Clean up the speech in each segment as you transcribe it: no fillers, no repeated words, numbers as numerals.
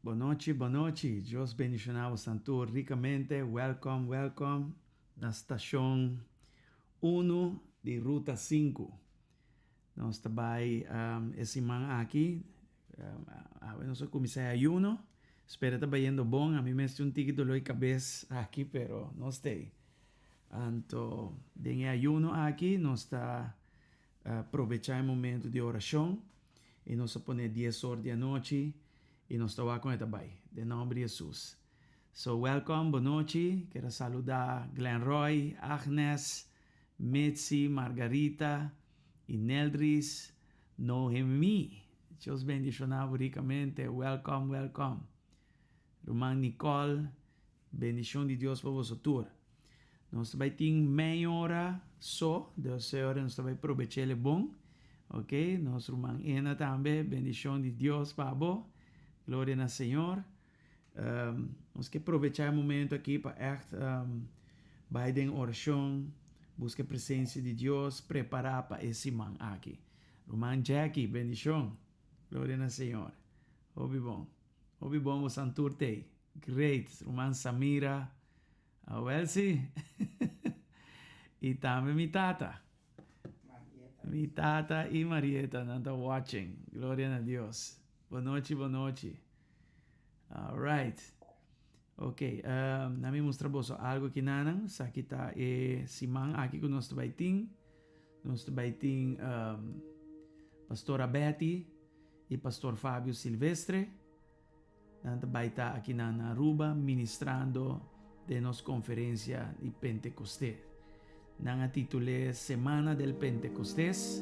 Bon nochi, bon nochi. Dios bendiciona bosan tur ricamente. Welcome, welcome na stacion 1 di Ruta 5. Nos ta bai um, e siman aki. Um, awe nos a cuminsa e ayuno. Spera ta bayendo bon. A mi mes tin un tiki dolor di cabes aki, pero nos t'ey. Anto, den e ayuno aki nos ta Probecha e momento di oracion y nos a pone dies or di anochi y nos ta wak con e ta bay. Den nomber di Jesus. So welcome, bonochi. Kier a saluda Glenn Roy, Agnes, Mitzi, Margarita y Neldris, Nohemi. Dios bendiciona bo ricamente. Welcome, welcome. Ruman Nicole, Bendicion di Dios pa boso tur. Nos ta bay tin mei ora so, dus e ora nos ta bay probechele bon. Ok, nos ruman Ena tambe, bendicion di Dios pa bo. Gloria na Señor. Um, nos ke probecha e momento aki pa echt um, bay den oracion, busca e presencia di Dios, prepara pa e siman aki. Ruman Jackie, bendicion. Gloria na Señor. Hopi bon. Hopi bon bosan tur tei. Great, ruman Samira. Awel si. I tambe mi tata. Mi tata i Marieta nan ta watching. Gloria na Dios. Bonochi, bonochi. All right. Ok, um, na mi mustra boso algo ki nanan. Saki ta e siman aki ku nos ta bai tin. Nos ta bai tin um, Pastora Betty i Pastor Fabio Silvestre. Nan ta bai ta akinan na Aruba ministrando den nos konferensia di Pentekostes. Nan a titul'é Semana del Pentecostés,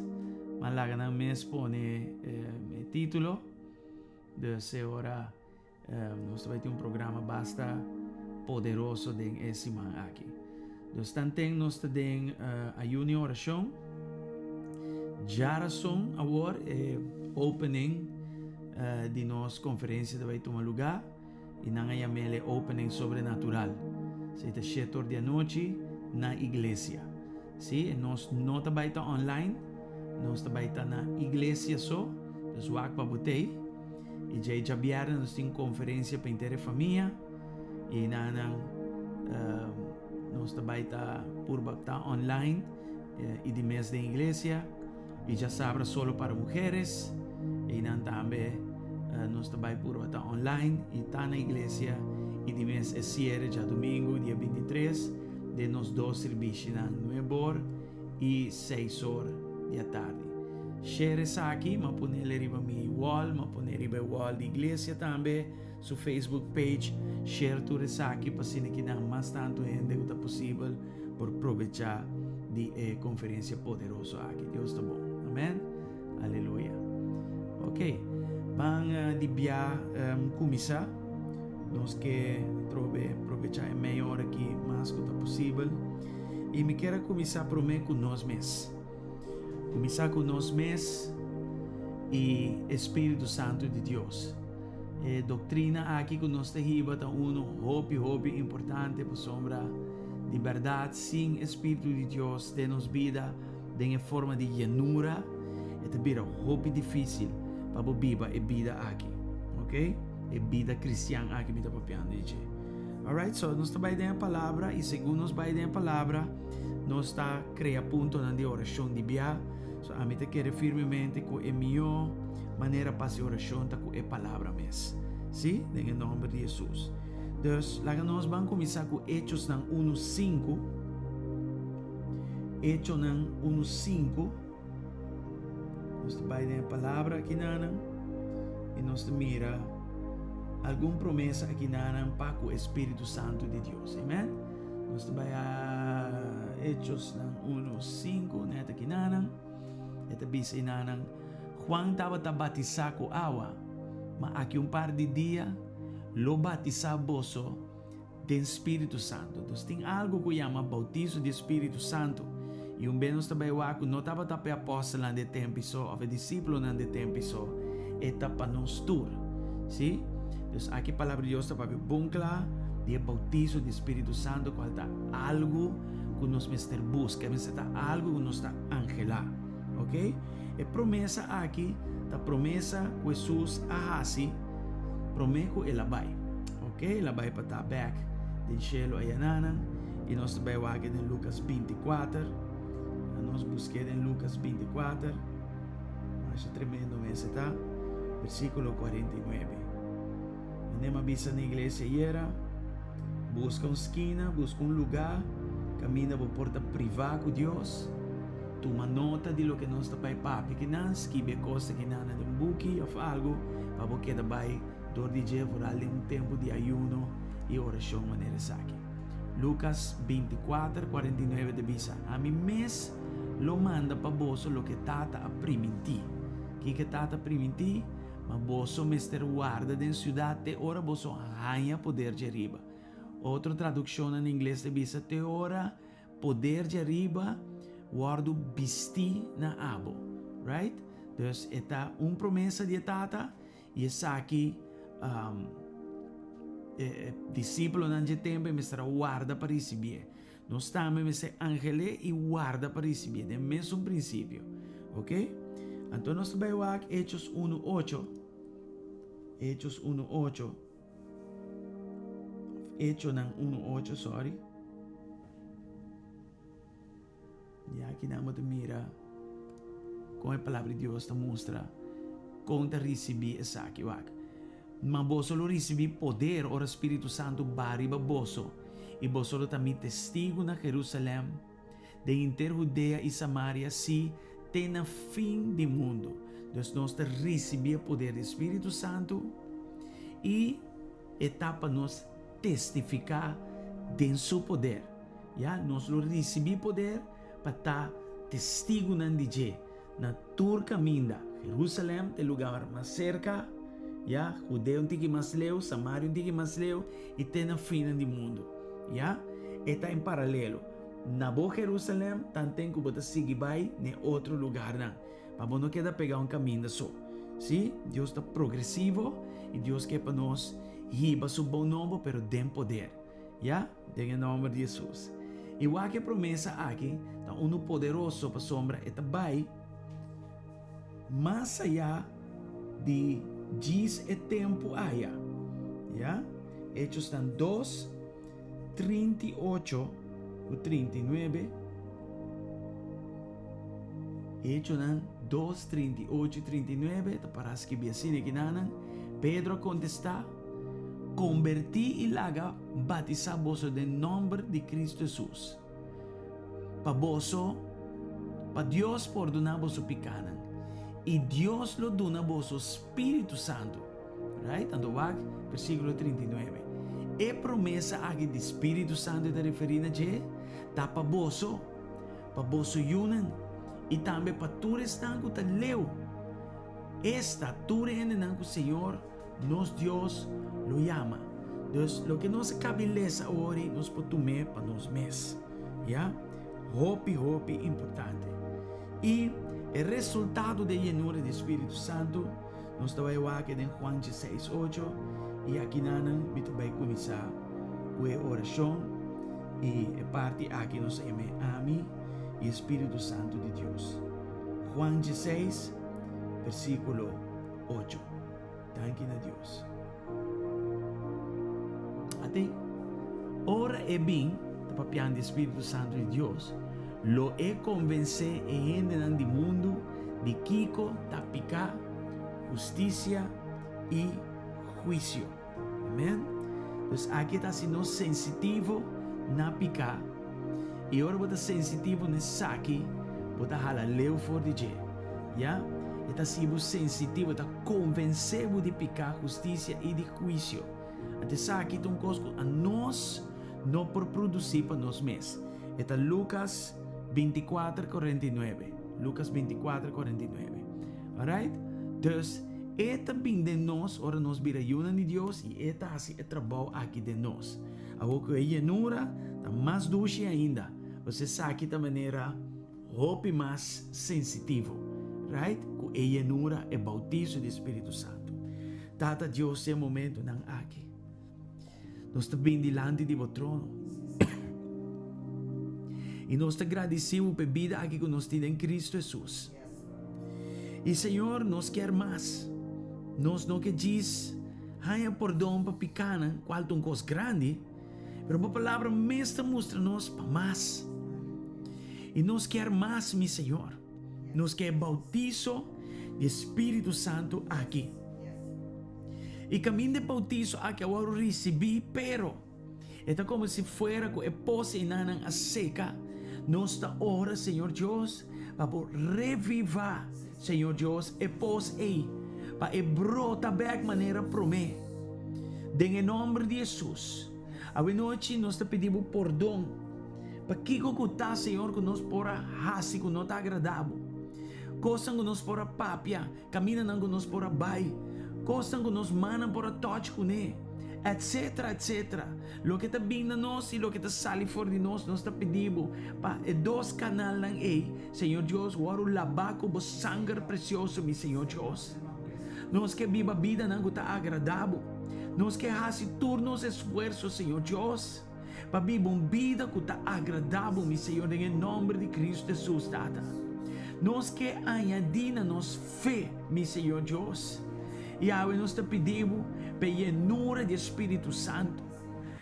ma laga nan mes pone e titulo. Dus e ora. Nos ta bai tin un programa basta poderoso den e siman aki. Dus tanten nos ta den ayuno i orashon. Djarason awor e opening di nos konferensia ta bai tuma lugá i nan a yam'el e opening sobrenatural. Esei ta shete or di anochi na iglesia. Sí, nos no ta bai ta online, nos ta bai ta na iglesia so, dus wak pa bo tei. I djei djabièrnè nos tin konferensia pa henter e famia i nan nos ta bai ta purba ta online i di mes den iglesia. I djasabra solo para mujeres i nan tambe nos ta bai purba ta online i ta na iglesia i di mes e siere djadumingu dia 23 den nos dos sirbishinan nuebor i seis or di atardi. Share esaki, m'a ponele riba mi wall, m'a pone riba e wall di iglesia tambe, su Facebook page. Share tur esaki pa asina ki nan mas tantu hende ku ta posibel por probecha di e konferensia poderoso aki. Dios ta bon. Amen. Aleluya. Ok, ban di bia kuminsá. Nos ke trobe probecha e mei ora aki mas ku ta posibel. I mi kier a kuminsá promé ku nos mes. Kuminsá ku nos mes i e Spiritu Santu di Dios. E doktrina aki ku nos ta hiba ta unu hopi hopi importante pasobra di bèrdat sin e Spiritu di Dios den nos bida den e forma di yenura e ta bira hopi difísil pa bo biba e bida aki. Ok? E bida kristian aki mi ta papiando di dje. Alright, so nos ta bai den e palabra i segun nos bai den e palabra nos ta krea puntonan di orashon di bia. So ami ta kere firmemente ku e mihó manera pa hasi orashon ta ku e palabra mes. Sí, den e nòmber di Hesus. Dus laga nos ban kuminsá ku Echosnan 1:5. Echonan 1:5. Nos ta bai den e palabra akinanan i nos ta mira algun promesa akinanan pa ku e Spiritu Santu di Dios. Amen. Nos ta bai a Hechosnan 1:5 net akinanan. E ta bisa inanan, Juan tabata batisá ku awa, ma aki un par di dia lo batisá boso den Spiritu Santu. Nos tin algu ku yama bautiso di Spiritu Santu. I un bes nos ta bai wak ku no tabata pa e apòstelnan di e tempu so òf e disipelnan di e tempu so, e ta pa nos tur. Sí? Dus aki Palabra di Dios ta papia bon kla di e bautiso di Spiritu Santu kual ta algu ku nos mester buska, e mester ta algu ku nos ta anhelá. Ok? E promesa aki ta promesa ku Hesus a hasi promé ku el a bai. Ok, el a bai pa ta bek den shelu ayananan i nos ta bai wak den Lukas 24. Nos busk'é den Lukas 24. Masha tremendo mes e ta. Versíkulo 49. Mane a bisa na iglesia ayera, buska un skina, buska un lugá kaminda bo por ta privá ku Dios. Tuma nota di loke nos ta bai papia kinan, skibi e kos akinan na den un buki òf algu pa bo keda bai dor di dje vooral den un tempu di ayuno i orashon manera esaki. Lukas 24, 49 ta bisa, Ami mes lo manda pa boso loke Tata a primintí. Kiko Tata a primintí? Ma boso mester warda den siudat te ora boso haña poder djariba. Otro tradukshonnan na ingles ta bisa te ora poder djariba wòrdu bistí na abo. Right? Dus e ta un promesa di e Tata i esaki e disípulonan dje tempu e mester a warda pa risibié. Nos tambe mester anhel'é i warda pa risibié den mesun prinsipio. Ok? Anto nos ta bai wak Hechos 1:8. Hechos 1:8. Hechonan 1:8, sorry. Ya aki nan bo ta mira kon e palabra di Dios ta mustra kon ta risibí esaki. Wak, Ma boso lo risibí poder ora Spiritu Santu baha riba boso, i boso lo ta mi testigu na Jerusalèm, den henter Hudea i Samaria, sí, te na fin di mundu. Dus nos ta risibí e poder di Spiritu Santu i e ta pa nos testifiká den su poder. Ya, nos lo risibí poder pa ta testigunan di dje na tur kaminda. Jerusalèm ta e lugar mas serka, Ya, Judea un tiki mas leu, Samaria un tiki mas leu i te na finnan di mundu. Ya, e ta en paralelo. Na bo Jerusalem, tanten ku bo ta sigui bai n'e otro lugarnan, pa bo no keda pegá un kaminda so. Sí, Dios ta progresivo i Dios ke pa nos hiba su bon nobo, pero den poder. Ya, den e nòmber di Hesus. I wak e promesa aki ta unu poderoso pasobra e ta bai mas ayá di djis e tempu aya. Ya, Hechosnan dos, 38 ku 39. Echonan dos, 38 i 39 ta para skibí asina kinanan, Pedro a kontestá, Kombertí i laga batisá boso den nòmber di Kristu Hesus, pa boso, pa Dios pordoná boso pikánan, i Dios lo duna boso spiritu santu. Right? Anto wak versíkulo 39. E promesa aki di spiritu santu e ta referí na dje ta pa boso, pa boso yunan, i tambe pa tur esnan ku ta leu, esta, tur e hendenan ku Señor Nos Dios lo yama. Dus loke nos a kabi lesa awor nos por tum'é pa nos mes. Ya? Hopi, hopi importante. I e resultado di e yenura di Spiritu Santu, nos ta bai wak den Juan dieseis ocho, i akinanan mi ta bai kuminsá ku e orashon, i e parti aki nos a yam'é Ami i e Spiritu Santu di Dios. Juan dieseis, versíkulo ocho. Danki na Dios. Ate, ora e bin, ta papiando di e Spiritu Santu di Dios, lo e konvensé e hendenan di mundu di kiko ta piká, hustisia i huisio. Amen. Dus aki ta hasi nos sensitivo na piká. I ora bo ta sensitivo na esaki, bo ta hala leu for di dje. Ya? E ta hasi bo sensitivo, e ta konvensé bo di piká, hustisia i di huisio. Anto esaki ta un kos ku anos no por produsí pa nos mes. E ta Lukas 24, 49. Lukas 24, 49. Alright? Dus, e ta bin den nos ora nos bira yunan di Dios i e ta hasi e trabou aki den nos. Awor ku e yenura ta mas dushi ainda, pasobra esaki ta manera hopi mas sensitivo, right? Ku e yenura, e bautiso di Spiritu Santu. Tata Dios, den e momentunan aki, nos ta bin dilanti di bo trono i nos ta gradisí bo pa e bida aki ku nos tin den Kristu Hesus. I Señor, nos kier mas. Nos no ke djis haña pordon pa pikánan, kual ta un kos grandi, pero bo Palabra mes ta mustra nos pa mas. I nos kier mas, mi Señor. Nos ke e bautiso di e Spiritu Santu aki. I kaminda e bautiso aki a wòrdu risibí, pero. E ta komo si fuera ku e pos einanan a seka. Nos ta ora, Señor Dios, pa bo revivá, Señor Dios, e pos ei, pa e brota bèk manera promé. Den e nòmber di Hesus, awenochi nos ta pidi bo pordon pa kiko ku ta, Señor, ku nos por a hasi ku no ta agradá bo. Kosnan ku nos por a papia, Kamindanan ku nos por a bai, kosnan ku nos mannan por a touch kuné, etsetera, etsetera. Loke ta bin na nos i loke ta sali for di nos, nos ta pidi Bo pa e dos kanalnan ei, Señor Dios, wòrdu labá ku Bo sanger presioso, mi Señor Dios. Nos ke biba bidanan ku ta agradá Bo. Nos ke hasi tur nos esfuerso, Señor Dios, pa biba un bida ku ta agradá Bo, mi Señor, den e nòmber di Kristu Hesus, Tata. Nos ke añadí na nos fe, mi Señor Dios. I awe nos ta pidi Bo pa e yenura di e Spiritu Santu.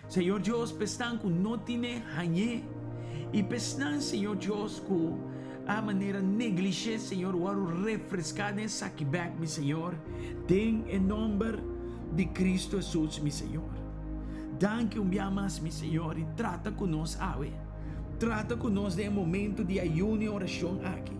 Señor Dios, pa esnan ku no tine hañ'é, i pa esnan, Señor Dios, ku a manera neglish'é, Señor, wòrdu refreská den esaki bèk, mi Señor, den e nòmber di Kristu Hesus, mi Señor. Danki un bia mas, mi Señor, i trata ku nos awe. Trata ku nos den e momentu di ayuno i orashon aki.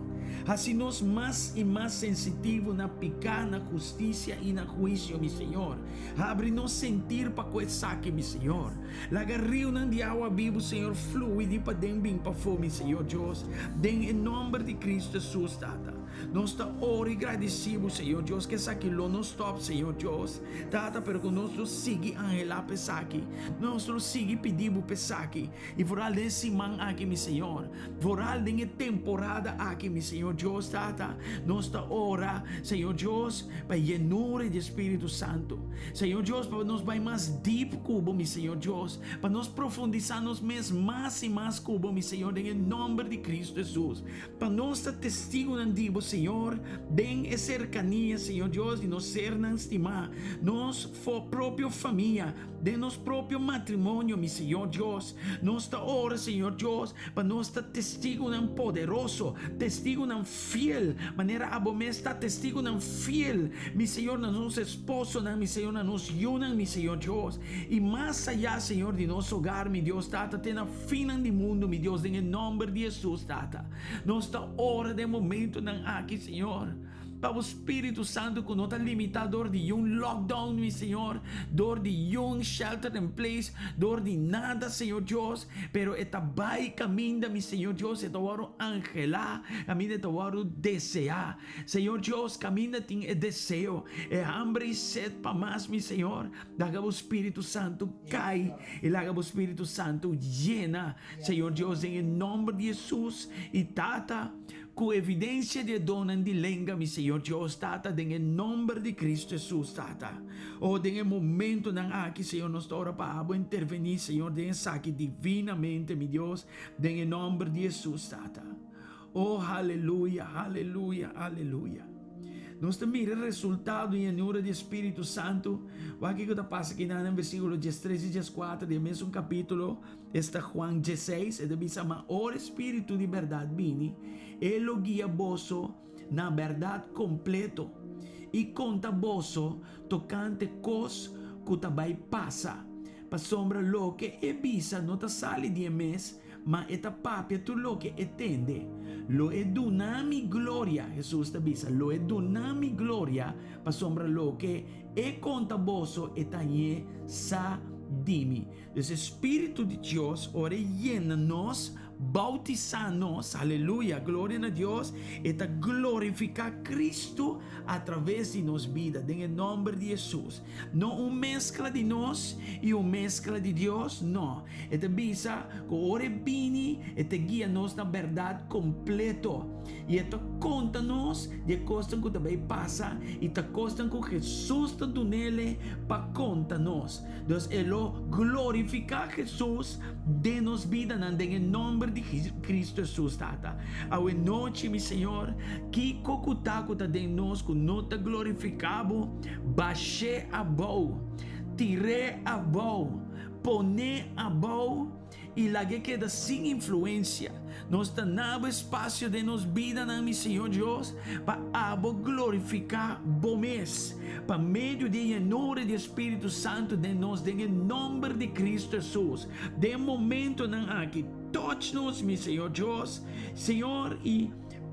Hasi nos mas i mas sensitivo na piká, na hustisia i na huisio, mi Señor. Habri nos sentir pa ku esaki, mi Señor. Laga riunan di awa bibu, Señor, flui di paden bin pafó, mi Señor Dios, den e nòmber di Kristu Hesus, Tata. Nos ta ora i gradisí Bo, Señor Dios, ku esaki lo no stòp, Señor Dios, Tata, pero ku nos lo sigui anhelá pa esaki. Nos lo sigui pidi Bo pa esaki. I foral den e siman aki, mi Señor, foral den e temporada aki, mi Señor Dios, Tata, nos ta ora, Señor Dios, pa e yenura di e Spiritu Santu. Señor Dios, pa nos bai mas dip ku Bo, mi Señor Dios, pa nos profundisá nos mes mas i mas ku Bo, mi Señor, den e nòmber di Kristu Hesus. Pa nos ta testigunan di Bo, Señor, den e serkania, Señor Dios, di nos sernan stimá, nos propio famia, den nos propio matrimonio, mi Señor Dios. Nos ta ora, Señor Dios, pa nos ta testigunan poderoso, testigunan fiel, manera Abo mes ta testigunan fiel, mi Señor, na nos esposonan, mi Señor, na nos yunan, mi Señor Dios. I mas ayá, Señor, di nos hogar, mi Dios Tata, te na finnan di mundu, mi Dios, den e nòmber di Hesus, Tata. Nos ta ora den momentunan aki, Señor, pa bo Spiritu Santu ku no ta limitá dor di yun lockdown, mi Señor, dor di yun shelter in place, dor di nada, Señor Dios, pero e ta bai kaminda, mi Señor Dios, e ta wòrdu anhelá, kaminda e ta wòrdu deseá. Señor Dios, kaminda tin e deseo, e hamber i set pa mas, mi Señor, laga bo Spiritu Santu kai i laga bo Spiritu Santu yena, Señor Dios, den e nòmber di Hesus. I Tata, Ku evidensia di e donnan di lenga, mi Señor Dios, Tata, den e nomber di Cristo Jesus, Tata. Oh, den e momentonan aki, Señor, nos ta ora pa Abo intervení, Señor, den esaki divinamente, mi Dios, den e nomber di Jesus, Tata. Oh, haleluya, haleluya, haleluya. Nos ta mira e resultado di yenura di e Spiritu Santu. Wak kiko ta pasa kinan den versíkulo diestres i dieskuater di e mesun kapítulo. Esta Juan dieseis, e ta bisa, Ma ora e Spiritu di bèrdat bini, e lo guia boso na bèrdat kompleto i konta boso tokante kos ku ta bai pasa, pasobra loke e bisa no ta sali di e mes, ma e ta papia tur loke e tende. Lo e duna mi gloria, Hesus ta bisa, lo e duna mi gloria, pasobra loke e konta boso e ta ñe sa di mi. Dus e Spiritu di Dios ora e yena nos, bautisá nos, aleluya, gloria na Dios, e ta glorifiká Cristo a traves di nos bida, den e nòmber di Hesus. No un meskla di nos i un meskla di Dios, no. E ta bisa ku ora e bini, e ta guia nos na bèrdat kompleto. I e ta konta nos di e kosnan ku ta bai pasa i ta kosnan ku Hesus ta dun'ele pa konta nos. Dus e lo glorifiká Hesus den nos bidanan den e nòmber di Kristu Hesus, Tata. Awe nochi, mi Señor, kiko ku ta ku ta den nos ku no ta glorifiká Bo, bash'é abou, tir'é abou, pon'é abou, i lag'é keda sin influensia. Nos ta na bo espasio den nos bidanan, mi Señor Dios, pa abo glorifiká bo mes pa medio di e yenura di e Spiritu Santu den nos, den e nòmber di Kristu Hesus. Den e momentonan aki, touch nos, mi Señor Dios, Señor, i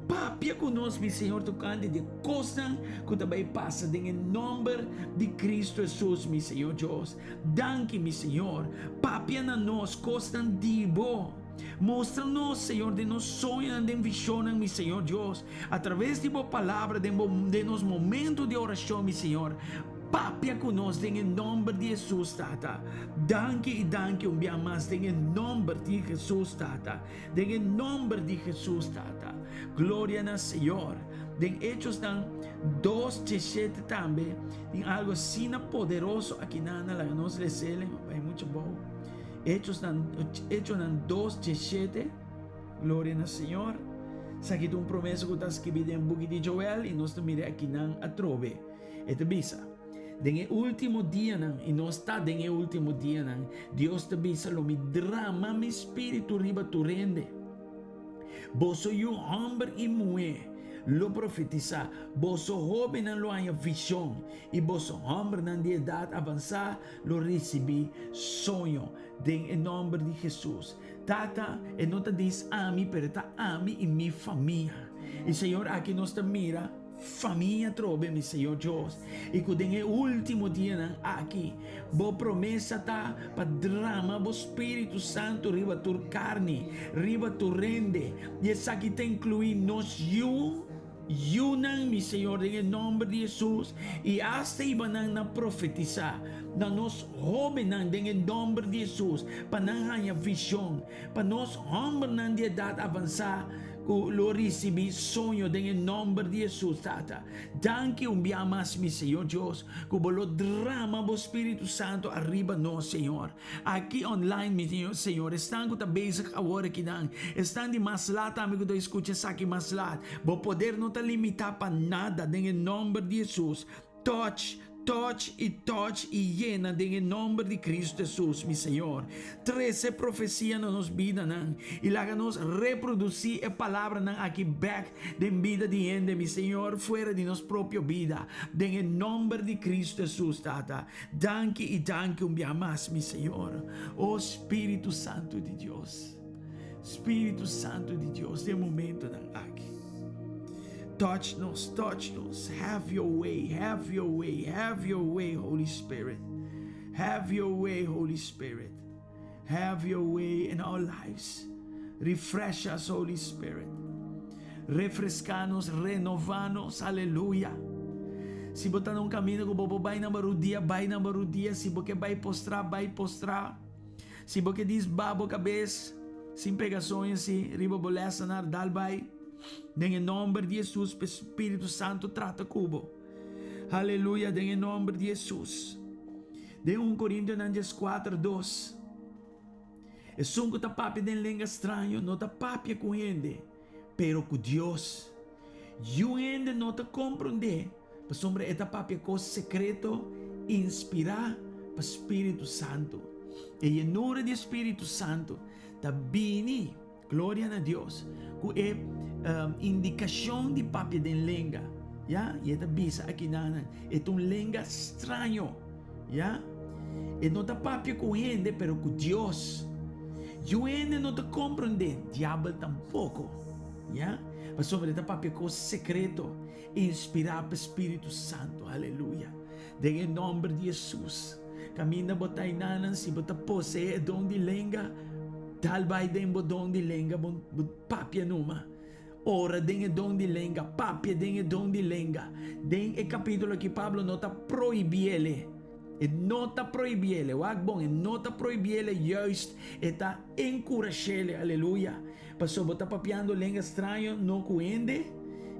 Papia ku nos, mi Señor, tokante di e kosnan ku ta bai pasa den e nòmber di Kristu Hesus, mi Señor Dios. Danki, mi Señor. Papia na nos kosnan di Bo. Mustra nos, Señor, den nos soñonan, den vishonnan, mi Señor Dios, atraves di Bo Palabra, den Bo, den nos momento di orashon, mi Señor. Papia ku nos den e nòmber di Hesus, Tata. Danki i danki un bia mas den e nòmber di Hesus, Tata. Den e nomber di Jesus, Tata. Gloria na Señor. Den Hechosnan dos diesshete tambe tin algo asina poderoso akinan na laga nos lesele, mi bai mucho bou. Hechosnan Hechonan dos diesshete. Gloria na Señor. Esaki ta un promesa ku ta skibí den buki di Joel i nos ta mira akinan atrobe. E ta bisa. Den e último dianan, i nos ta den e último dianan, Dios ta bisa, Lo mi drama mi spiritu riba tur hende. Boso yu hòmber i muhé lo profetisá, boso hóbennan lo haña vishon, i boso hòmbernan di edat avansá lo risibí soño. Den e nòmber di Hesus. Tata, e no ta dis ami, pero e ta ami i mi famia. I Señor, aki nos ta mira. Famia trobe, mi Señor Dios, i ku den e último dianan aki Bo promesa ta pa drama Bo Spiritu Santu riba tur karni, riba tur rende, i esaki ta inkluí nos yu. Yunan, mi Señor, den e nomber di Hesus, i asta hiba nan na profetisá na nos hóbennan den e nomber di Hesus, pa nan haña vishon, pa nos hòmbernan di edat avansá ku lo risibí soño den e nomber di Hesus, Tata. Danki un bia mas, mi Señor Dios, ku bo lo drama bo Spiritu Santu ariba nos, Señor. Aki online, mi Señor, esnan ku ta bezig awor akinan, esnan di mas lat tambe ku ta skucha esaki mas lat, bo poder no ta limitá pa nada den e nòmber di Hesus. Touch, touch i touch i yena den e nòmber di Kristu Hesus, mi Señor. Trese profesia na nos bidanan i laga nos reprodusí e palabranan aki bèk den bida di hende, mi Señor, fuera di nos propio bida, den e nòmber di Kristu Hesus, Tata. Danki i danki un bia mas, mi Señor. O Spiritu Santu di Dios, Spiritu Santu di Dios, den momentonan aki, touch nos, touch nos, have your way, have your way, have your way, Holy Spirit. Have your way, Holy Spirit. Have your way in our lives. Refresh us, Holy Spirit. Refresca nos, renova nos, aleluya. Si bo ta na un camino ku bo por bai na barudia, bai na barudia. Si bo ke bai postrá, bai postrá. Si bo ke dis ba bo kabes, sin pega soño si, riba bo lèsenar, dal bai. Den e nòmber di Hesus, pa e Spiritu Santu trata ku bo. Aleluya, den e nòmber di Hesus. Den 1 Korintionan 14, 2. Esun ku ta papia den lenga straño no ta papia ku hende, pero ku Dios. Yu hende no ta komprondé, pasobra e ta papia kos sekreto inspirá pa spiritu santu. E yenura di e spiritu santu ta bini, gloria na Dios, ku e indikashon di papia den lenga, ya, i e ta bisa akinanan, e ta un lenga straño. Ya? E no ta papia ku hende, pero ku Dios. Yu hende no ta komprondé, diabel tampoko. Ya? Pasobra e ta papia kos sekreto, inspirá pa Spiritu Santu. Aleluya! Den e nòmber di Hesus, kaminda bo ta enanan, si bo ta poseé e don di lenga, dal bai den bo don di lenga, bo papia numa. Ora den e don di lenga, papia den e don di lenga. Den e capítulo aki Pablo no ta prohibiele. E no ta prohibiele. Wak bon, e no ta prohibiele, juist e ta encurashele. Aleluya. Pasobra bo ta papiando lenga straño no cu hende,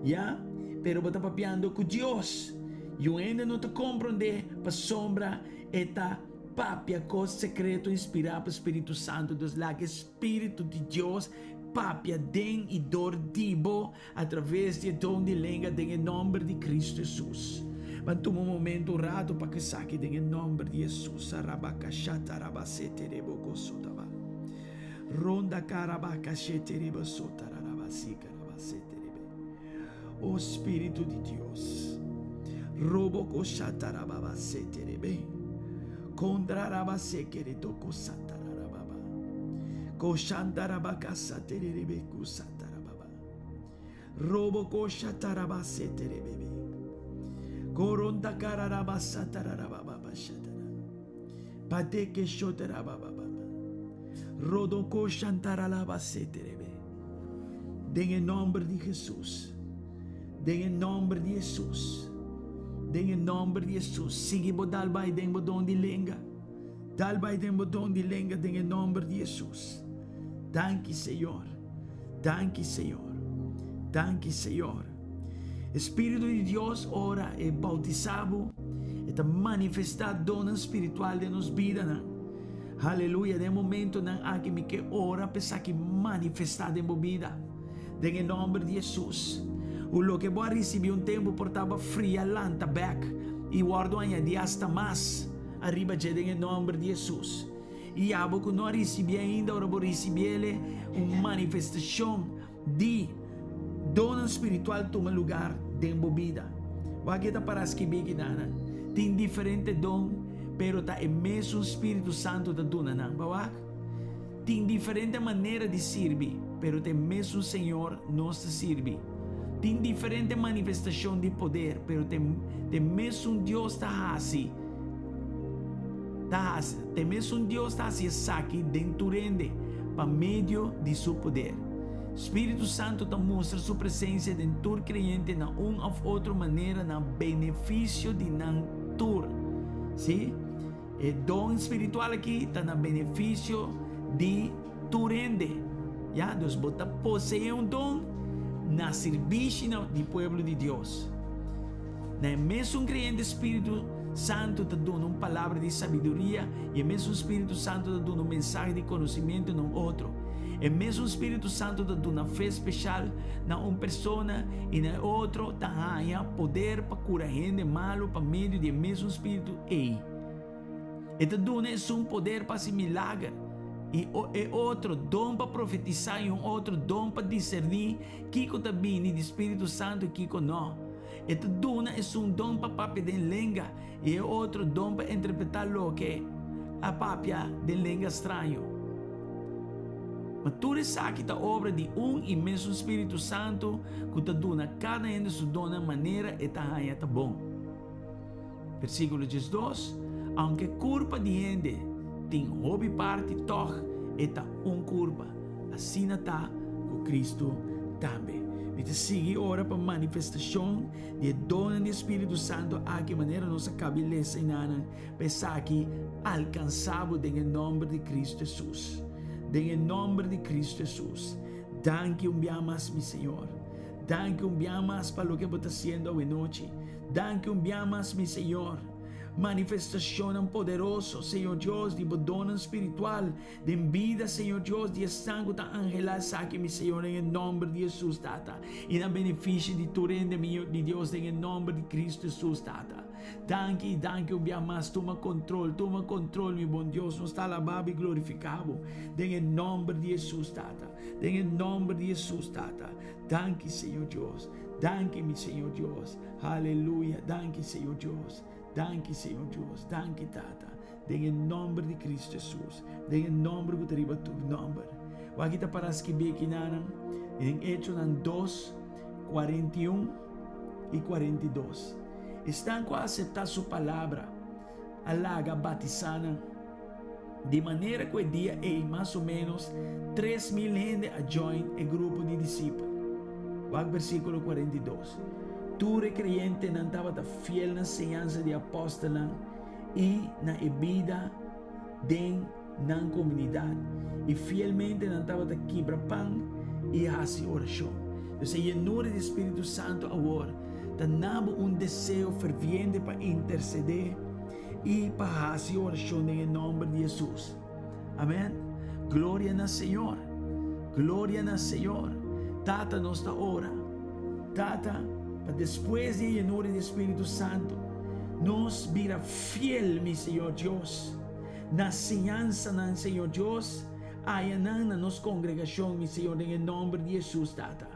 ya, pero bo ta papiando cu Dios. Y un hende no ta comprende pasobra e ta papia cos secreto inspirá pa Spiritu Santo. Dus laga e Spiritu di Dios Papia den i dor di bo a traves di e don di lenga den e nomber di Cristo Jesus. Ban tuma un momento, un rato pa esaki den e nomber di Jesus. Arabakashatarabasete-rebo-kosotaba. Ronda karabakashetereba-sotarabasikarabasete-rebe. O Spiritu di Dios. Robokoshatarababasete-rebe. Kondrarabasekeretokosatara-rababa. Koshandarabakasaterebe-kusatarababa. Robokoshatarabaseterebebe. Korondakararabasatarabababashatara. Patekeshotarabababa. Rodokoshantaralabaseterebe. Den e nòmber di Hesus. Den e nòmber di Hesus. Den e nòmber di Hesus. Sigui bo dal bai den bo don di lenga. Dal bai den bo don di lenga den e nòmber di Hesus. Danki Señor. Danki Señor. Danki Señor. E Spiritu di Dios ora e bautisá bo, e ta manifestá donnan spiritual den nos bidanan. Haleluya, den e momentonan aki mi ke ora pa esaki manifestá den bo bida. Den e nòmber di Hesus. U loke bo a risibí un tempu por taba fria lanta bèk i wòrdu añadí asta mas ariba dje den e nòmber di Hesus. I abo ku no a risibí ainda ora bo risibié un manifestashon di donnan spiritual tuma lugar den bo bida. Wak e ta para skibí kidanan. Tin diferente don, pero ta e mesun Spiritu Santu ta duna nan. Bo wak? Tin diferente manera di sirbi, pero ta e mesun Señor nos ta sirbi. Tin diferente manifestashon di poder, pero ta e mesun Dios ta hasi ta hasi ta e mesun Dios ta hasi esaki den tur hende pa medio di su poder. Spiritu Santu ta mustra su presensia den tur kreyente na un òf otro manera na benefisio di nan tur. Sí, e don spiritual aki ta na benefisio di tur hende. Ya, dus bo ta poseé un don na sirbishi na di pueblo di Dios. Na e mesun kreyente Spiritu Santu ta duna un palabra di sabiduria i e mesun Spiritu Santu ta duna un mensahe di konosimentu na un otro. E mesun Spiritu Santu ta duna fe speshal na un persona i na e otro ta haña poder pa kura hende malu pa medio di e mesun Spiritu ei. E ta duna esun poder pa hasi milager i e otro don pa profetisá i un otro don pa diserní kiko ta bini di Spiritu Santu i kiko no. E ta duna esun don pa papia den lenga i e otro don pa interpretá loke a papia den lenga straño. Ma tur esaki ta obra di un i mesun Spiritu Santu ku ta duna kada hende su donnan manera e ta haña ta bon. Versíkulo 12, Aunke kurpa di hende tin hopi parti, tòg e ta un kurpa. Asina ta ku Kristu tambe. Mi ta sigui ora pa manifestashon di e donnan di e Spiritu Santu aki manera nos a kabi lesa enanan, pa esaki alkansá bo den e nòmber di Kristu Hesus. Den e nòmber di Kristu Hesus. Danki un bia mas, mi Señor. Danki un bia mas pa loke bo ta hasiendo awenochi. Danki un bia mas, mi Señor. Manifestacionnan poderoso, Señor Dios, di bo donnan spiritual den bida, Señor Dios, di esnan cu ta anhela esaki, mi Señor, den e nomber di Jesus, Tata, y na beneficio di tur hende, mi Dios, den e nomber di Cristo Jesus, Tata. Danki y danki un bia mas. Tuma control, tuma control, mi bon Dios. Nos ta alaba bo y glorifica bo den e nomber di Jesus, Tata. Den e nomber di Jesus, Tata. Danki, Señor Dios. Danki, mi Señor Dios. Aleluya. Danki, Señor Dios. Danki, Señor Dios. Danki, Tata. Den e nomber di Cristo Jesus. Den e nomber ku ta riba tur nomber. Wak ta para skibí aki nanan den Echonan 2, 41 i 42. Esnan ku a aseptá su palabra a laga batisá nan. Di manera ku e dia ei mas o ménos 3000 hende a join e grupo di disipel. Wak versíkulo 42. Tur e kreyentenan tabata fiel na señansa di apòstelnan i na e bida den nan komunidat, i fielmente nan tabata kibra pan i hasi orashon. Dus e yenura di Spiritu Santu awor ta na bo un deseo ferviente pa intersedé i pa hasi orashon den e nòmber di Hesus. Amèn. Gloria na Señor. Gloria na Señor. Tata, nos ta ora, Tata, pa despues di e yenura di Spiritu Santu, nos bira fiel, mi Señor Dios, na siñansanan, Señor Dios, ayanan na nos kongregashon, mi Señor, den e nòmber di Hesus, Tata.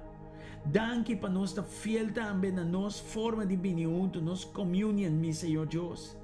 Danki pa nos ta fiel tambe na nos forma di bini huntu, nos communion, mi Señor Dios.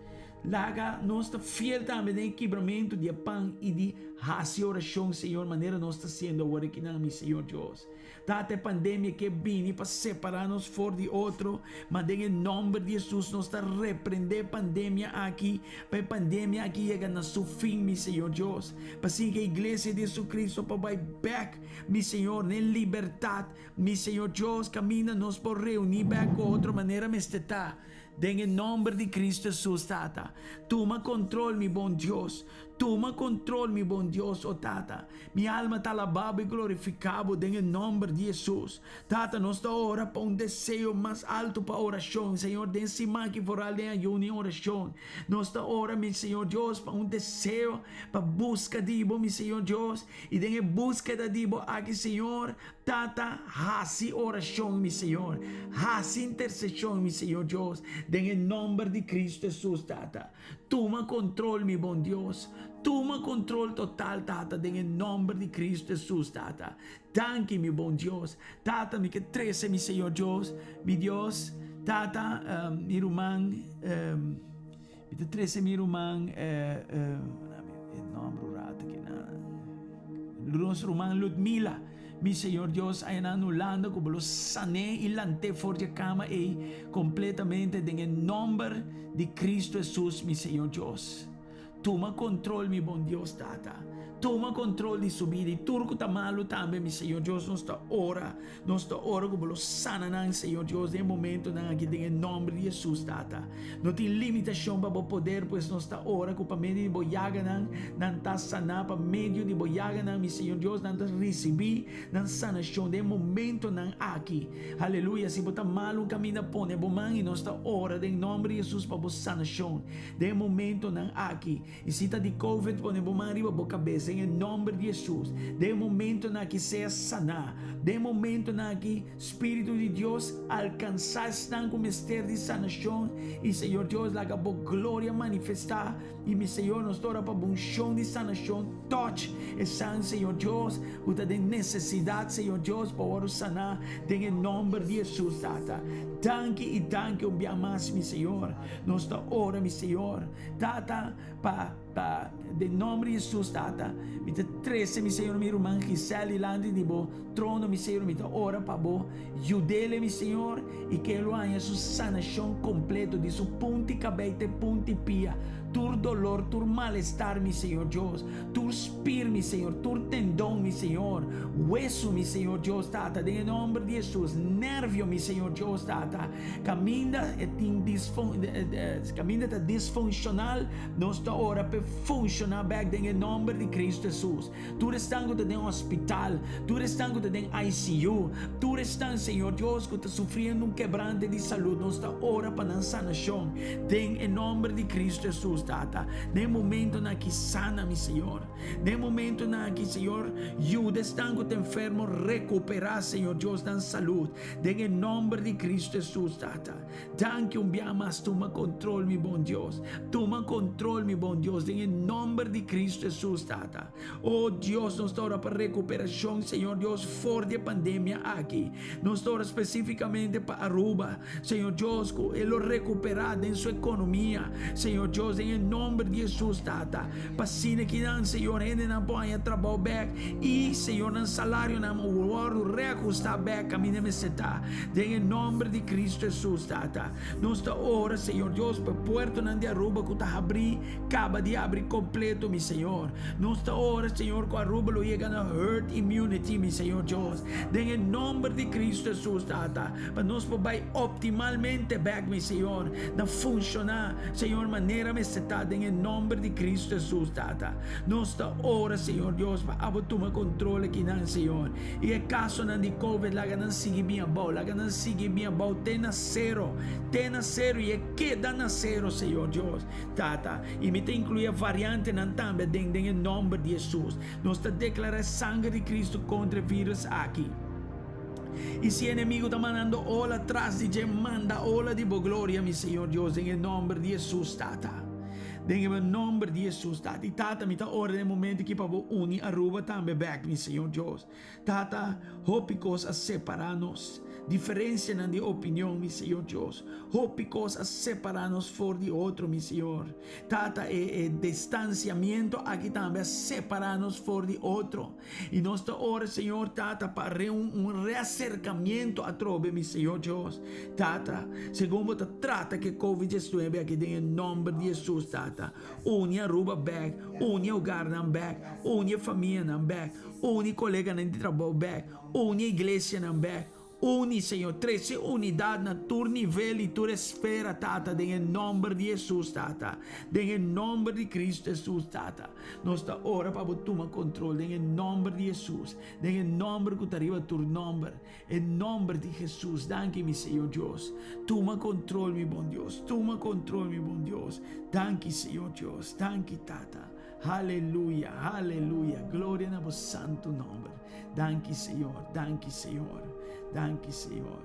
Laga nos ta fiel tambe den e kibramentu di e pan i di hasi orashon, Señor, manera nos ta hasiendo awor akinan, mi Señor Dios. Tata, e pandemia ke bini pa separá nos for di otro, ma den e nòmber di Hesus nos ta reprendé e pandemia aki, pa e pandemia aki yega na su fin, mi Señor Dios. Pa asina ke Iglesia di Jesucristo por bai bèk, mi Señor, den libertat, mi Señor Dios, kaminda nos por reuní bèk ku otro manera mester ta. Den e nomber di Cristo Jesus, Tata, tuma control, mi bon Dios. Tuma control, mi bon Dios, o Tata. Mi alma ta alabá bo i glorificá bo den e nomber di Jesus. Tata, nos ta ora pa un deseo mas alto pa oracion, Señor, den siman aki foral den ayuno i oracion. Nos ta ora, mi Señor Dios, pa un deseo pa busca di bo, mi Señor Dios, i den e búskeda di bo aki, Señor, Tata, hasi orashon, mi Señor. Hasi interseshon, mi Señor Dios, den e nomber di Cristo Jesus, Tata. Tuma kontrol, mi bon Dios. Tuma kontrol total, Tata, den e nomber di Cristo Jesus, Tata. Danki, mi bon Dios. Tata, mi ke trese, mi Señor Dios, mi Dios, Tata, um, mi ruman, um, mi ta trese mi ruman, eh, eh, e nomber un rato aki na, nos ruman Ludmila, mi Señor Dios, aya nan Hulanda, ku bo lo sané i lant'é for di e kama ei kompletamente den e nomber di Cristo Jesus, mi Señor Dios. Tuma control mi bon Dios Tata. Tuma control di su bida y tur cu ta malo tambe mi Señor Dios nos ta ora nos ta ora cu bo lo sana nan Señor Dios den e momentonan aki den e nomber di Jesus Tata. No tin limitacion pa bo poder pues nos ta ora cu pa medio di bo yaganan nan ta sana pa medio di bo yaganan mi Señor Dios nan ta ricibi nan sanacion den e momentonan aki. Aleluya si bo ta malo un caminda pone bo man y nos ta ora den nomber di Jesus pa bo sanacion. Den e momentonan aki, i si ta di covid pone bo man riba bo kabes den e nomber di Hesus. Den e momentonan aki sea saná. Den e momentonan aki Spiritu di Dios alkansá esnan ku mester di sanashon i Señor Dios laga bo gloria manifestá i mi Señor nos ta ora pa bo unshon di sanashon touch esnan Señor Dios ku ta den nesesidat Señor Dios pa wòrdu saná den e nomber di Hesus Tata. Danki i danki un bia mas mi Señor. Nos ta ora, mi Señor, Tata, pa, pa, den nomber di Jesus, Tata, mi ta trece, mi Señor, mi ruman Giselle dilanti di Bo trono, mi Señor, mi ta ora pa Bo yudele, mi Señor, y ke lo haña su sanacion completo di su punti cabey te punti pia, tur dolor, tur malestar, mi Señor Dios, tur spier, mi Señor, tur tendon, mi Señor, wesu, mi Señor Dios, Tata, den e nomber di Jesus, nervio, mi Señor Dios, Tata. Kaminda e tin kaminda ta disfunshonal, nos ta ora p'e funshoná bèk den e nòmber di Kristu Hesus. Tur esnan ku ta den hospital, tur esnan ku ta den ICU, tur esnan, Señor Dios, ku ta sufriendo un kebrante di salud, nos ta ora pa nan sanashon den e nòmber di Kristu Hesus, Tata. Den e momentonan aki, sana, mi Señor. Den e momentonan aki, Señor, yuda esnan ku ta enfermo rekuperá, Señor Dios, nan salud. Den e nomber di Cristo Jesus, Tata. Danki un bia mas. Tuma control, mi bon Dios. Tuma control, mi bon Dios. Den e nomber di Cristo Jesus, Tata. Oh Dios, nos ta ora pa recuperacion, Señor Dios, for di e pandemia aki. Nos ta ora specificamente pa Aruba, Señor Dios, cu e lo recupera den su economia, Señor Dios, den e nomber di Jesus, Tata. Pa asina kinan, Señor, hendenan por haña trabou bek i, Señor, nan salarionan wòrdu reahustá bek kaminda mester ta. Den e nòmber di Kristu Hesus, Tata, nos ta ora, Señor Dios, pa e puertonan di Aruba ku ta habrí, kaba di habri kompleto, mi Señor. Nos ta ora, Señor, ku Aruba lo yega na herd immunity, mi Señor Dios. Den e nòmber di Kristu Hesus, Tata, pa nos por bai optimalmente bek, mi Señor, na funshoná, Señor, manera mester ta den e nòmber di Kristu Hesus, Tata. Nos ta ora, Señor Dios, pa Abo tuma kontrol akinan, Señor. I e kasonan di Covid, laga nan sigui bin abou, laga nan sigui bin abou te na sero, te na sero i e keda na sero, Señor Dios, Tata. I mi ta inkluí e variantenan tambe aden den e nòmber di Hesus. Nos ta deklará e sanger di Kristu kontra e vírus aki. I si enemigo ta mandando ola tras di dje, manda ola di bo gloria, mi Señor Dios, den e nomber di Hesus, Tata. Den e nomber di Hesus, Tata. I Tata, mi ta ora den e momento aki pa bo uni Aruba tambe bek, mi Señor Dios. Tata, hopi kos a separa nos. Diferencianan di opinion, mi Señor Dios. Hopi kos a separa nos for di otro, mi Señor. Tata, e, e distanciamiento aki tambe a separa nos for di otro. I nos ta ora, Señor Tata, pa re un, un reaserkamiento atrobe, mi Señor Dios. Tata, segun bo ta trata ku e Covid-19 aki den e nòmber di Hesus, Tata, uni Aruba bèk, uni e hogarnan bèk, uni e famianan bèk, uni koleganan di trabou bèk, uni e iglesianan bèk, Uni, Señor. Trece unidad na tur nivel y tur esfera, Tata, den e nomber di Hesus, Tata. Den e nomber di Cristo Hesus, Tata. Nos ta ora pa Bo tuma control den e nomber di Hesus, den e nomber cu ta riba tur nomber, e nomber di Hesus. Danki, mi Señor Dios. Tuma control, mi bon Dios. Tuma control, mi bon Dios. Danki, Señor Dios. Danki, Tata. Haleluya, haleluya. Gloria na Bo santo nomber. Danki Señor, danki Señor, danki Señor.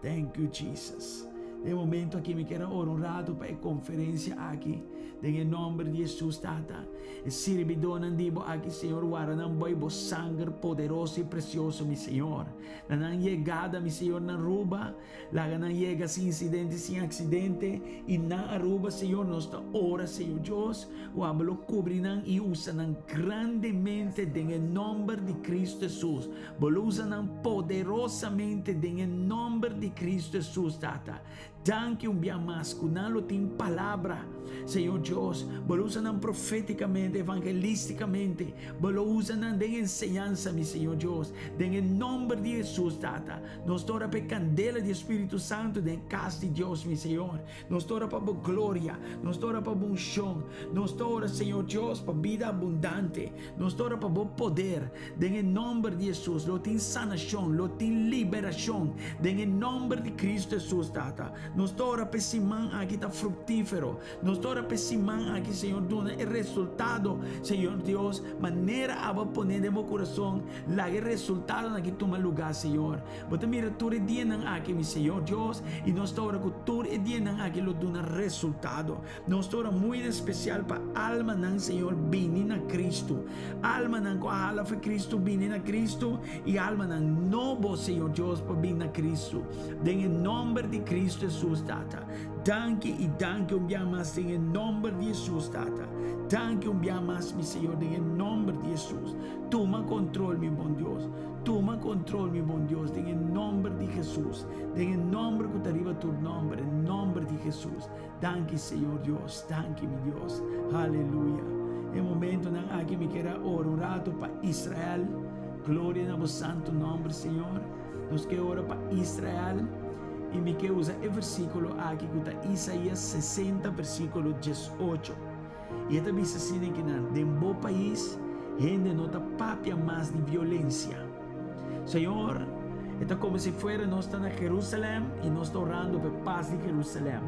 Thank you Jesus. Den momento aki mi kier ora un rato pa e conferencia aki. Den e nomber di Jesus, Tata. E sirbidornan di bo aki, Señor, warda nan boy bo sanger poderoso y precioso, mi Señor. Na nan yegada, mi Señor, na Aruba, Laga nan yega sin incidente, sin accidente. Y na Aruba, Señor, nos ta ora, Señor Dios, cu Abo lo cubri nan y usa nan grandemente den e nomber di Cristo Jesus. Bo lo usa nan poderosamente den e nomber di Cristo Jesus, Tata. Danki un bia mas ku nan lo tin palabra, Señor Dios. Bo lo usa nan profétikamente, evangelístikamente. Bo lo usa nan den enseñansa, mi Señor Dios. Den e nòmber di Hesus, Tata, nos ta ora pa e kandela di e Spiritu Santu den e kas di Dios, mi Señor. Nos ta ora pa bo gloria. Nos ta ora pa bo unshon. Nos ta ora, Señor Dios, pa bida abundante. Nos ta ora pa bo poder. Den e nòmber di Hesus, lo tin sanashon, lo tin liberashon. Den e nòmber di Kristu Hesus, Tata. Nos ta ora pa e siman aki ta fruktífero. Nos ta ora pa e siman aki, Señor, duna e resultado, Señor Dios, manera abo a pone den bo kurason. Laga e resultadonan aki tuma lugá, Señor. Bo ta mira tur e dianan aki, mi Señor Dios, i nos ta ora ku tur e dianan aki lo duna resultado. Nos ta ora muy en espesial pa almanan, Señor, bini na Cristo. Almanan ku a hala for Cristo bini na Cristo, i almanan nobo, Señor Dios, pa bini na Cristo. Den e nomber di Cristo Jesus, Tata. Danki i danki un bia mas den e nomber di Jesus, Tata. Danki un bia mas, mi Señor, den e nomber di Jesus. Tuma control, mi bon Dios. Tuma control, mi bon Dios, den e nomber di Jesus. Den e nomber cu ta riba tur nomber, e nomber di Jesus. Danki, Señor Dios. Danki, mi Dios. Aleluya. E momentonan aki mi kier a ora un rato pa Israel. Gloria na bo santo nomber, Señor. Nos ke ora pa Israel. I mi ke usa e versículo aki cu ta Isaías 60 versículo 18. I e ta bisa asina den kinan, Den bo pais hende no ta papia mas di violensia. Señor, e ta komo si fuera nos ta na Jerusalèm i nos ta orando pa e pas di Jerusalèm.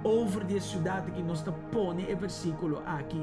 Over di e siudat aki nos ta pone e versíkulo aki,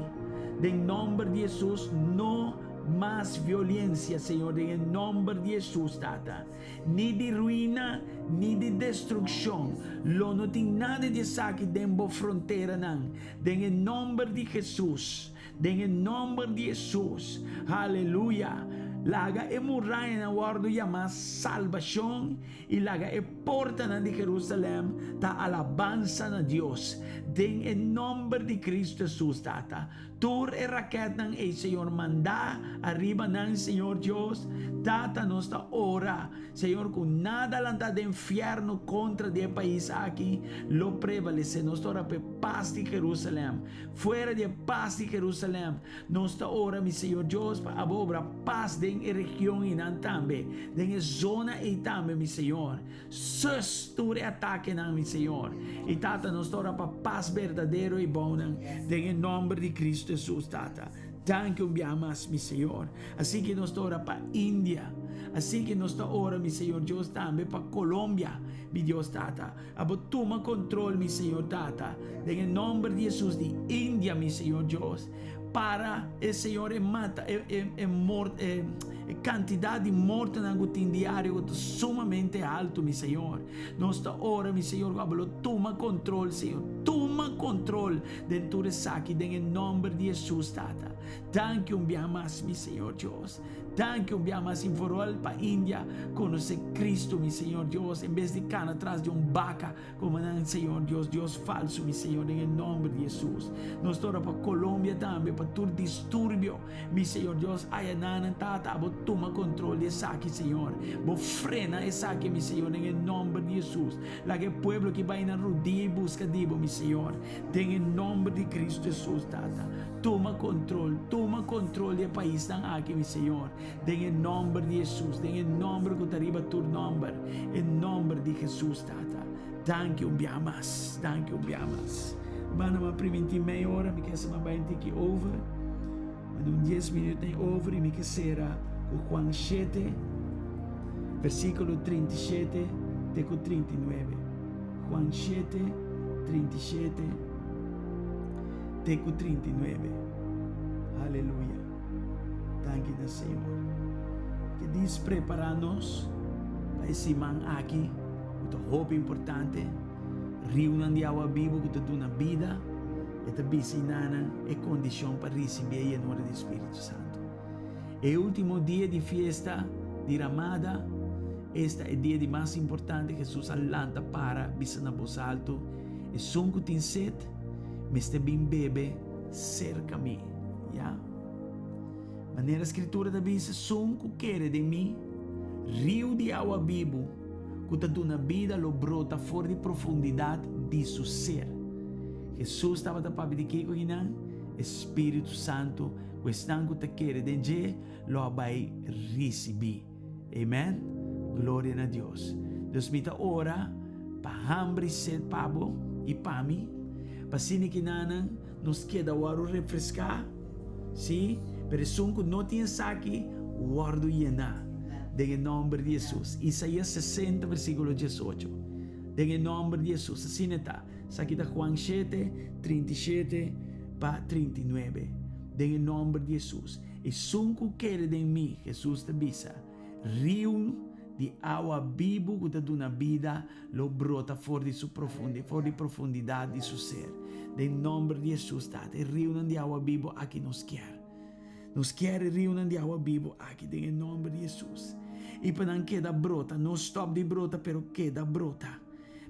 Den nòmber di Hesus, no mas violensia, Señor, den e nòmber di Hesus, Tata. Ni di ruina, ni di destrukshon. Lo no tin nada di esaki den bo fronteranan. Den e nomber di Hesus, den e nomber di Hesus, haleluya, laga e murayanan wòrdu yamá salbashon i laga e portanan di Jerusalèm ta alabansa na Dios, den e nomber di Kristu Hesus, Tata. Tur e rakètnan ei, Señor, mandá ariba nan, Señor Dios. Tata, nos ta ora, Señor, ku nada lantá den fièrnu kontra di e pais aki lo prevalesé. Nos ta ora pa e pas di Jerusalèm. Fuera di e pas di Jerusalèm, nos ta ora, mi Señor Dios, pa abo obra pas den e region einan tambe, den e zona ei tambe, mi Señor. Sus tur e atakenan, mi Señor. I Tata, nos ta ora pa pas berdadero i bounan den e nomber di Cristo Jesus, Tata. Danki un biaha mas, mi Señor. Así ki nos ta ora pa India. Así ki nos ta ora, mi Señor Dios, tambe pa Colombia, mi Dios Tata. Abo tuma control, mi Señor Tata, den e nomber di Jesus di India, mi Señor Dios. Para e Señor e mata e e e mort e e cantidad di mortonan cu tin diario cu ta sumamente alto, mi Señor. Nos ta ora, mi Señor, cu abo lo tuma control, Señor. Tuma control den tur esaki den e nomber di Jesus, Tata. Danki un bia mas, mi Señor Dios. Danki un bia mas y vooral pa India conoce Cristo, mi Señor Dios, en bes di cana tras di un baca como nan, Señor Dios, Dios falso, mi Señor, den e nomber di Jesus. Nos ta ora pa Colombia tambe, pa tur disturbio, mi Señor Dios, aya nan, Tata, abo tuma control di esaki, Señor. Bo frena esaki, mi Señor, den e nomber di Jesus. Laga e pueblo ki bai na rudia y busca di bo, mi Señor, den e nomber di Cristo Jesus, Tata. Tuma control, tuma control di e paisnan aki, mi Señor, den e nomber di Jesus, den e nomber cu ta riba tur nomber, e nomber di Jesus, Tata. Danki un bia mas, danki un bia mas. Hermano, m'a priminti mei ora, mi ke sa m'a bai un tiki over, m'a dun dies minuut nei over y mi ke sera cu Juan shete, versiculo 37 te cu 39. Juan shete, 37. Te ku 39. Aleluya. Danki na Señor. Ke dis prepará nos pa e siman aki ku ta hopi importante. Riunan di awa bibu ku ta duna bida, e ta bisiná nan e kondishon pa risibí e yenura di Spiritu Santu. E último dia di fiesta di Ramada, esta e dia di mas importante, Hesus a lanta para bisa na bos altu, Esun ku tin set mester bin bebe serka mi. Ya. Manera Skritura ta bisa, Esun ku kere den mi, riu di awa bibu ku ta duna bida lo brota for di profundidat di su ser. Hesus tabata papia di kiko akinan? E spiritu santu ku esnan ku ta kere den dje lo a bai risibí. Amen. Gloria na Dios. Dus mi ta ora pa hamber i sed pa bo i pa mi, pa asina kinanan nos keda wòrdu refreská, sí, pero esun ku no tin esaki wòrdu yená den e nòmber di Hesus. Isaías 60 versíkulo 18. Den e nòmber di Hesus. Asina ta. Esaki ta Juan 7, 37 pa 39. Den e nòmber di Hesus. Esun ku kere den mi, Hesus ta bisa, riu di awa bibu ku ta duna bida lo brota for di su profundi, for di profundidat di su ser. Den nòmber di Hesus, Tata, e riunan di awa bibu aki nos kier. Nos kier e riunan di awa bibu aki den e nòmber di Hesus. I pa nan keda brota, no stòp di brota, pero keda brota.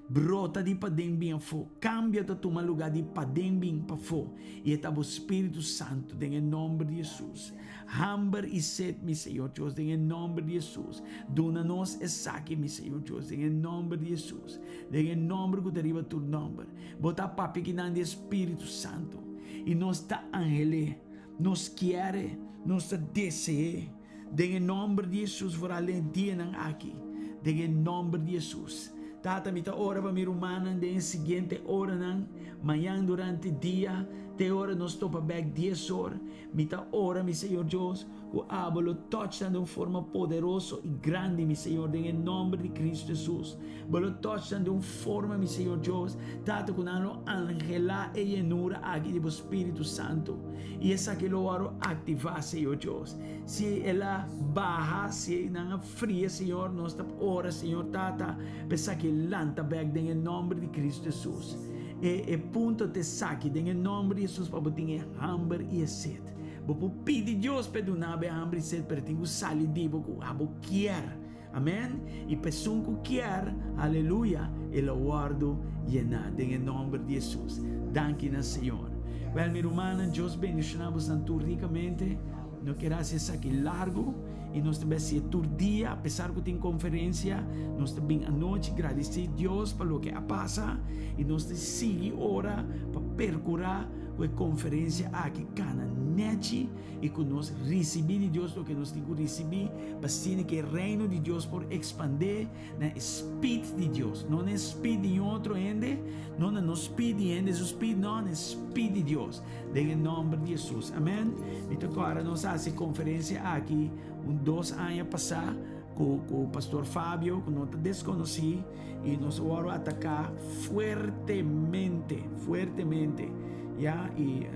Brota di paden bin afó. Kambia ta tuma lugá di paden bin pafó, i e ta bo Spiritu Santu, den e nòmber di Hesus. Hamber i set, mi Señor Dios, den e nòmber di Hesus. Duna nos esaki, mi Señor Dios, den e nòmber di Hesus. Den e nòmber ku ta riba tur nòmber. Bo ta papia kinan di e Spiritu Santu, i nos ta anhel'é, nos kier e, nos ta dese'é. Den e nòmber di Hesus, foral den e dianan aki, den e nòmber di Hesus. Tata, mi ta ora pa mi rumannan den e siguiente oranan, mañan durante dia, te ora nos topa bèk dies or. Mi ta ora, mi Señor Dios, ku abo lo tòch nan den un forma poderoso i grandi, mi Señor, den e nòmber di Kristu Hesus. Bo lo tòch nan den un forma, mi Señor Dios, Tata, ku nan lo anhelá e yenura aki di bo Spiritu Santu. I esaki lo wòrdu aktivá, Señor Dios. Si el a baha, si nan a fria, Señor, nos ta ora, Señor Tata, pa esaki lanta bèk den e nòmber di Kristu Hesus. E e punto ta esaki, den e nòmber di Hesus, pa bo tin e hamber i e set. Bo por pidi Dios pa e duna bo e hamber i set, pero e tin ku sali di bo ku abo kier. Amen. I pa esun ku kier, aleluya, e lo wòrdu yená den e nòmber di Hesus. Danki na Señor. Wèl, mi rumannan, Dios bendishoná bosnan tur rikamente. No kier hasi esaki largu i nos ta bes si'e tur dia, apesar ku tin konferensia, nos ta bin anochi gradisí Dios pa loke a pasa i nos ta sigui ora pa perkurá ku e konferensia aki kana nèchi i ku nos risibí di Dios loke nos tin ku risibí pa asina ku e reino di Dios por ekspandé na e spit di Dios, no na e spit di niun otro hende, no na nos spit di hende su spit, no, na e spit di Dios, den e nòmber di Hesus. Amèn. Mi ta kòrda nos a hasi e konferensia aki un dos aña pasá ku ku Pastor Fabio, ku no ta deskonosí, i nos a wòrdu ataká fuertemente, fuertemente, ya, i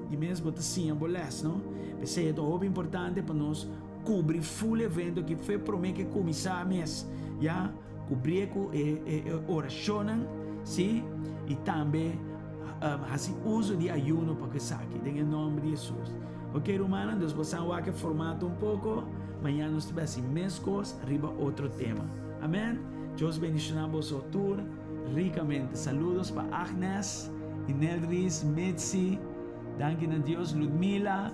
di mes bo ta siña bo lès, no? P'esei e ta hopi importante pa nos kubri full evento aki fe promé ke kuminsá mes, ya, kubrié ku e e orashonnan, sí, i tambe hasi uso di ayuno pa ku esaki, den e nòmber di Hesus. Ok rumannan, dus bo sa wak e formato un poko, mañana nos ta bai hasi meskos riba otro tema. Amen. Dios bendishoná boso tur rikamente. Saludos pa Agnes, Ineldris, Mitzi, danki na Dios, Ludmila,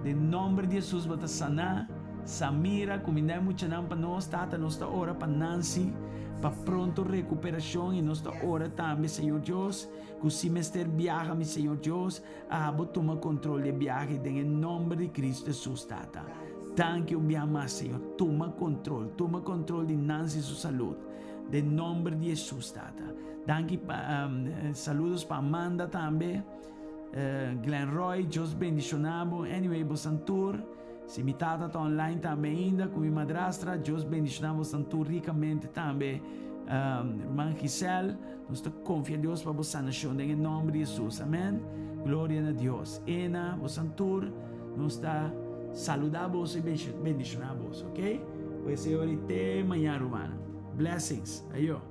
den nomber di Hesus bo ta saná. Samira, kumindá e muchanan pa nos. Tata, nos ta ora pa Nancy, pa pronto rekuperashon i nos ta ora tambe, Señor Dios, ku si mester biaha, mi Señor Dios, Abo tuma control di e biahe den e nomber di Cristo Jesus, Tata. Danki un bia mas, Señor. Tuma control. Tuma control di Nancy su salud. Den nomber di Jesus, Tata. Danki pa, um, saludos pa Amanda tambe. Uh, Glenn Roy, Dios bendiciona bo. Anyway, bo santur. Si mi tata ta online tambe ainda ku mi madrastra, Dios bendiciona bosan tur ricamente tambe. Um, ruman Giselle, nos ta confia Dios pa bo sanacion den e nomber di Jesus. Amen. Gloria na Dios. Ena, bosan tur, nos ta saluda boso y bendiciona boso, ok? Pues Señor y te mañana, rumana. Blessings. Ayo.